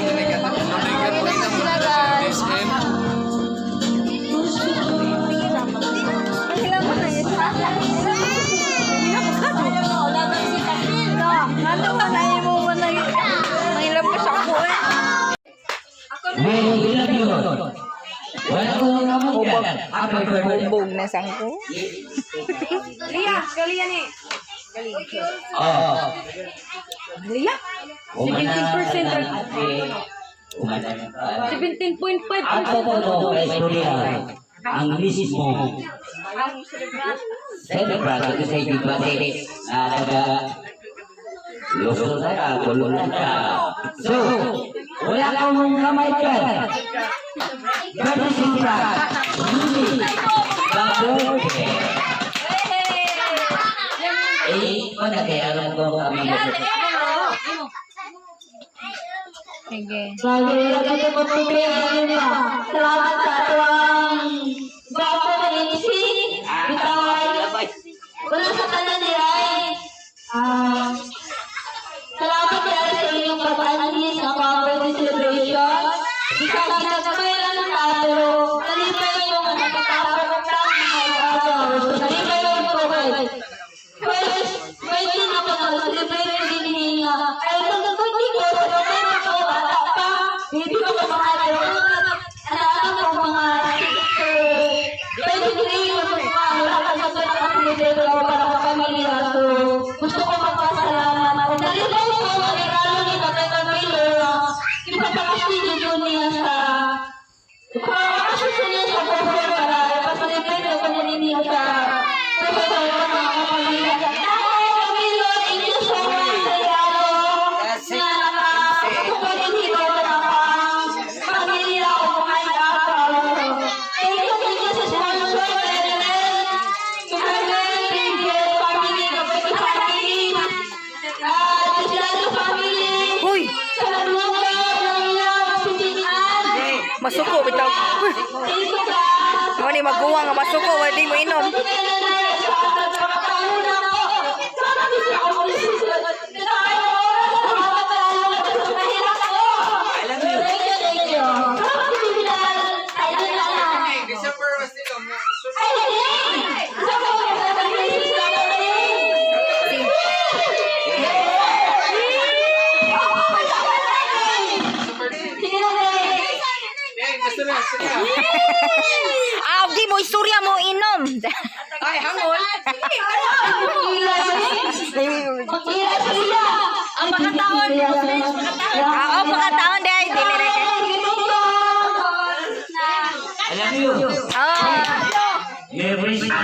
Sila, guys. SM. Ilan mo na yun? Ano ka na mo mo na yun? Mangilam ko sa ako eh. We love you. Wala ko naman Hubog. yan. Happy birthday. Hubog na sangko. Liya, galiya ni. Oh. Liya. 17%. 17.5%. Ako po to, istorya. Ang misis mo. Celebrate kasi di ba si taga Luzon na ka, Kulungan ka. So, wala kang kamay dyan. Birthday celebrant, Yumi Babote. Eh, wala kaya alam ko ang mga Sige. Salamat sa atuang gwapo ng MC. Bitaway. Wala sa tanan ni Rai. Ah, salamat kaya sa inyong pag-anhi sa akong birthday celebration. Bisag ginagmay lang ta, pero kalipay ko nga nakatapos ta mga araw. So, kalipay ko kay first birthday na ko nag-celebrate ko din niya. Ay, kung birthday ko, pero ko, bata pa. Hindi ko pa mga ano ko mga 23 ko pa, wala pa sa naka-celebrate ko para sa pamilya. So, gusto ko magpasalamat. Kung nalipay ko, ang regalo ni Tatay Camilo, ipapakasi niyo niya sa Ipapakasi niya sa cover para ipaselebrate ko niya sa sa mga kapamilya. Tatay Camilo, thank you so much sa regalo na nakasuportin ko sa pamilya o mga araw. Thank you sa sponsor, Ellen. Carmen, Bridget, family, Kapatid family, Tislado family, Uy! sa Manuka, Manila, Sitingan. Masuko bitaw. Uy! Thank you, guys. Mo ni maguwang nga masuko wala di mo inom. December was nila. Eh, gusto na, gusto na. Aw, di mo istorya mo inom. Ay, hangol. Ang makataon. Oo, pagkataon dai dili ra kay. Alam niyo, Oh. Merry Christmas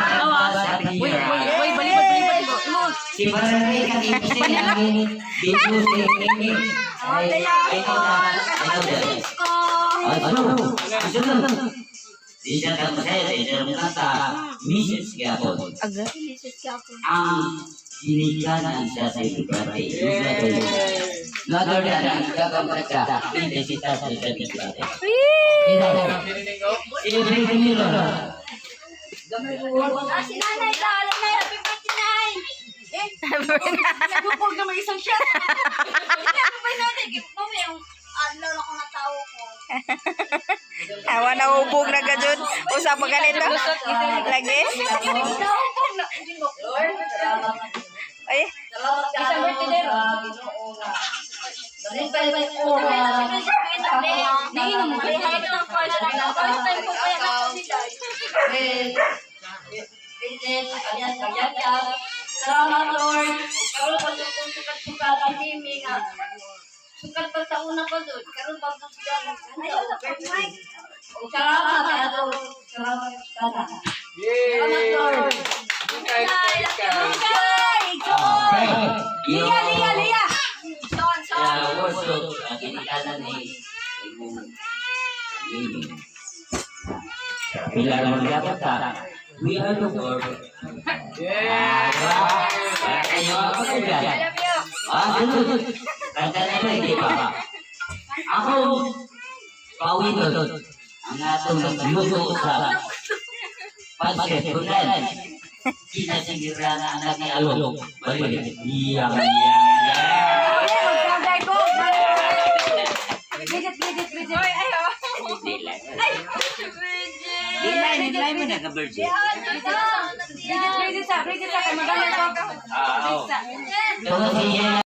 sa Uy, uy, uy, balibad, balibad. Imo. Si Barangay Kakipsi namin, dito si Mimi. Ay, ito na, ito na. Ano? Ano? Di siya tapos eh, di siya kanta, Mrs. Gapon. Aga. Ang ginikanan sa celebrate. Mother na ang kakamata, hindi si sa celebrate. Celebrate nilo. Si Nanay, lalo na, happy birthday, Nay! Eh, Nagupog na may isang shot. Happy birthday! Mami, yung lolo ko na tao ko. Awa na hubog na gajud. Usa pa ganito. Lagi. Naupog na. Ay, Isang birthday din. Nainom mo. First time ko kaya na sila. Salamat, Lord. Karon pa kung sukat-sukat ang mimi nga. Sukat pa sa una pa doon. Karon pa sa siya. Salamat, Lord. Salamat, salamat. Yay! Salamat, Lord. Okay. Liya, Liya, Liya. Son, son. Kaya worship ang ginikanan ni imong Mimi. Pila naman dapat ta. We are the world. Yeah! Wala kayo ako dyan. Ah, sunod. Kanta na ito, hindi pa. Ako, pawinod. Ang atong luto sa pansit bulan. Kinasingira na anak ni Alok. Balik. Iyang, iyang, iyang. Magkagay ko. Inline, inline mo na ka virgin. Bridget, Bridget sa, Bridget sa, kay magana ko. Ah, oo. Tungod sa iya.